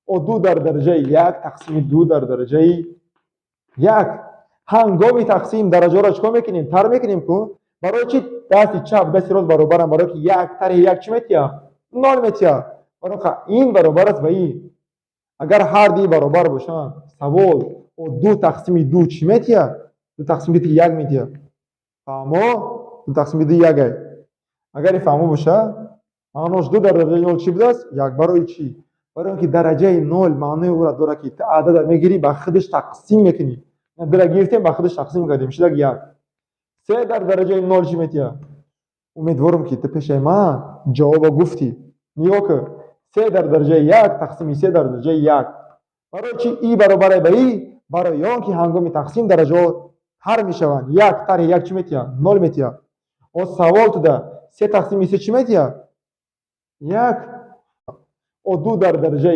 О, ду дар дараҷаи як тақсими ду дар дараҷаи як. Ҳангоми тақсим дараҷаро чикор мекунем? Тар мекунем ку. Барои чи дасти чап, дасти рост баробарам? Барои ки як тарҳи як чӣ метиҳа? Нол метиҳа. Барои ин баробар аст ба ин. Агар ҳар дуи баробар бошанд, савол: о, ду тақсими ду чӣ метиҳа? Ду тақсими ду як метиҳа. Фаҳмо? Ду тақсими ду якай. Агар ин фаҳмо боша, маънош ду дар дараҷаи нол чӣ будааст? Як. Барои чӣ? Барои он ки дараҷаи нол маънои ӯро дорад, ки ту адада мегирӣ, ба худаш тақсим мекунӣ. Дура гирифтем, ба худаш тақсим кардем, шудак як. Се дар дараҷаи нол чӣ метиҳа? Умедворам, ки ту пешаи ман ҷавобо гуфтӣ. Нигоҳ кун: се дар дараҷаи як тақсими се дар дараҷаи як. Барои чӣ и баробаре ба и? Барои он ки ҳангоми тақсим дараҷаҳо тар мешаванд. Як тарҳи як чӣ метиҳа? Нол метиҳа. О, савол туда: се тақсими се чӣ метиҳа? Як. О, ду дар дараҷаи